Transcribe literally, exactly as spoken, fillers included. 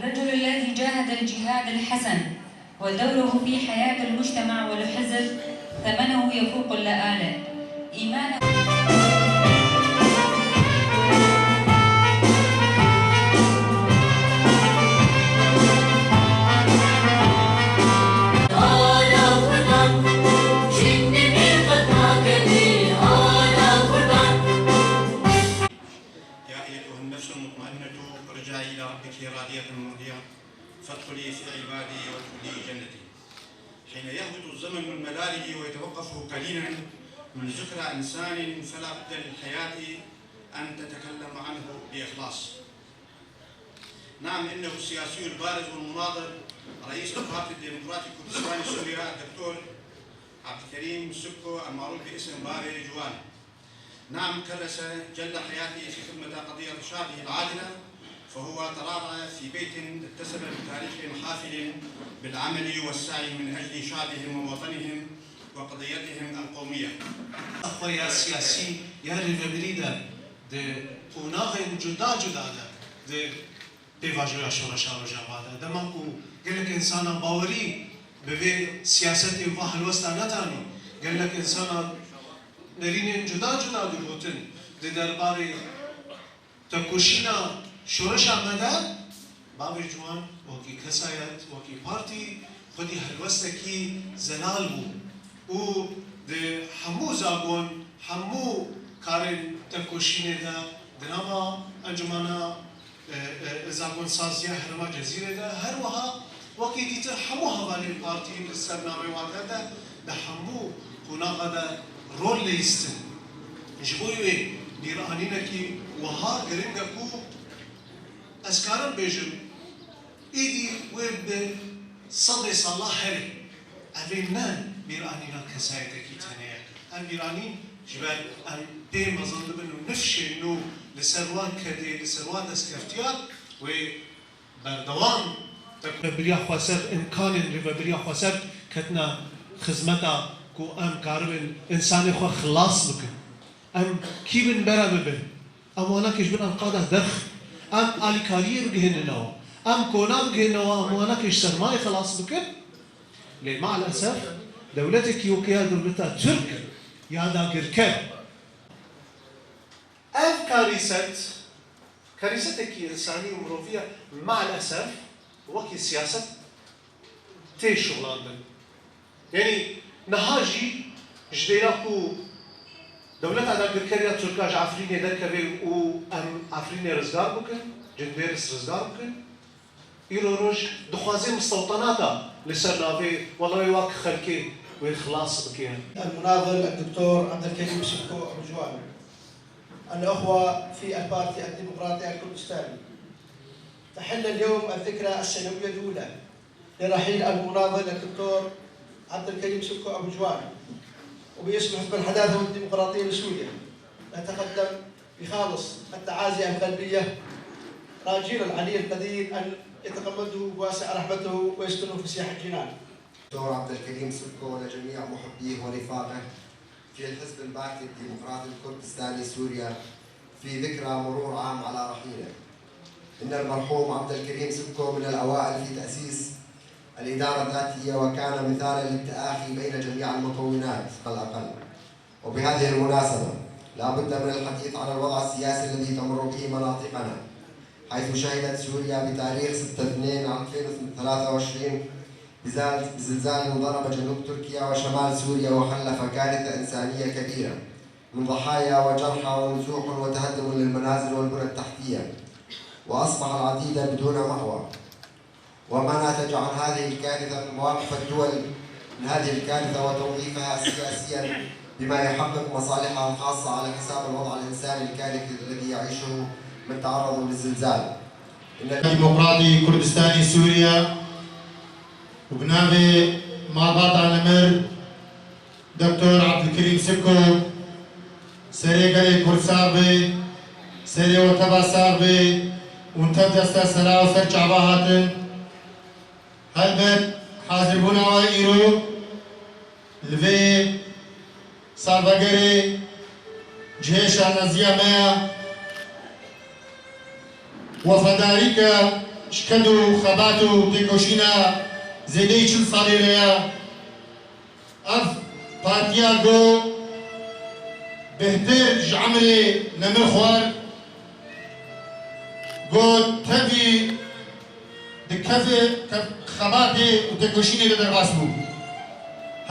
الرجل الذي جاهد الجهاد الحسن ودوره في حياة المجتمع والحزب ثمنه يفوق اللآلئ. إيمانا يا أيتها النفس المطمئنة، ارجعي إلى ربك راضية مرضية، فادخلي في عبادي وادخلي جنتي. حين يهبط الزمن من ملاله ويتوقف قليلا من ذكرى إنسان، فلا بد للحياة أن تتكلم عنه بإخلاص. نعم، إنه السياسي البارز والمناضل رئيس البارتي الديمقراطي الكردستاني سوريا الدكتور عبد الكريم سكو المعروف باسم بابي جوان. نعم، كرس جل حياته في خدمة قضية شعبه العادلة، فهو ترعرع في بيت اتسم بتاريخ حافل بالعمل والسعي من أجل شعبهم ووطنهم وقضيتهم القومية. Xwe ya siyasî, ya rêvebirî de, di qonaxên cuda cuda de, di pêvajoya şoreşa Rojava de. Dema ku gelek însana bawerî bi vê siyasetê û va helwesta nedanî, gelek însana nerînên cuda cuda digotin di derbarê tekoşîna şoreşa me de, bavê Ciwan wekî kesayet, wekî partî xwedî helwestekî zelal bû û di hemû zagon, hemû karên tekoşînê de di nava Encûmena e, e, zagonsaziya Herêma Cezîrê de, her wiha wekî dîtir hemû hevalên partî li ser navê wate de, di hemû qonaxa de rol leyistin. Ji bo wê bîranînekî wiha giring e ku ez karim bêjim, êdî wê bi sedê sala herê. Ev ê ne bîranîna kesayetekî tenê ye. Ev bîranîn ji ber em pê mezin dibin û nifşên nû li ser wan kedê, li ser wan destkeftiyar wê berdewam. Rêvebiriya Xweser, îmkanên Rêvebiriya Xweser ketina xizmeta ku em karibin însanê xwe xilas bikin. Em kî bin bere bibin? Em wana kê ji bin enkada derxin. Em alîkariyê bigihînin ewa. Em kona bigihînin ewa, em wana kê ji sermayê xelas bikin. Lê maalesef dewletekî wekî ya dewleta Tirk ya dagirker. Ev karîset, karîsetekî însanî û mirovî ye, maalesef wekî siyaset tê şuxlandin. Yanî niha jî ji dêra ku dewleta dagirker ya Tirka ji Efrînê derkeve û em Efrînê rizgar bikin, Cindêris rizgar bikin, îro roj dixwaze mistewtenata li ser navê, wela wê wek xelkê wê xilas bike. المناضل الدكتور عبد الكريم سكو أبو جوان، الأخوة في البارتي الديمقراطي الكردستاني، تحل اليوم الذكرى السنوية الأولى لرحيل المناضل الدكتور عبد الكريم سكو أبو جوان، وباسم حزب الحداثة والديمقراطية لسوريا نتقدم بخالص التعازي القلبية، راجين العلي القدير أن يتغمده بواسع رحمته ويسكنه فسيح الجنان. دكتور عبد الكريم سكو ولجميع محبيه ورفاقه في الحزب البارتي الديمقراطي الكردستاني سوريا في ذكرى مرور عام على رحيله. إن المرحوم عبد الكريم سكو من الأوائل في تأسيس الإدارة الذاتية، وكان مثالا للتآخي بين جميع المكونات على الأقل. وبهذه المناسبة، لا بد من الحديث عن الوضع السياسي الذي تمر به مناطقنا، حيث شهدت سوريا بتاريخ ستة اثنين ألفين وثلاثة وعشرين بزال-، بزلزال ضرب جنوب تركيا وشمال سوريا وخلف كارثة إنسانية كبيرة من ضحايا وجرحى ونزوح وتهدم للمنازل والبنى التحتية، وأصبح العديد بدون مأوى. وما نتج عن هذه الكارثة من مواقف الدول من هذه الكارثة وتوظيفها سياسيا بما يحقق مصالحها الخاصة على حساب الوضع الإنساني الكارثي الذي يعيشه من تعرضوا للزلزال. إن ديمقراطي كردستاني سوريا وبنابي ما باطا نمر دكتور عبد الكريم سكو، serê gelê Kurd sax be, serê we teva sax be û tev desta sera û ser çava hatin. Helbet hazirbûna we îro li vê salvegerê cihê şaneziya me ya wefedarî ke Ji ked û xebat û têkoşîna zêdeyî çil salê re ye. Ev partiya ku bêhtir ji emrê nemir xwar, ku tevî di kevê kev-, xebatê û têkoşînê de derbas bû.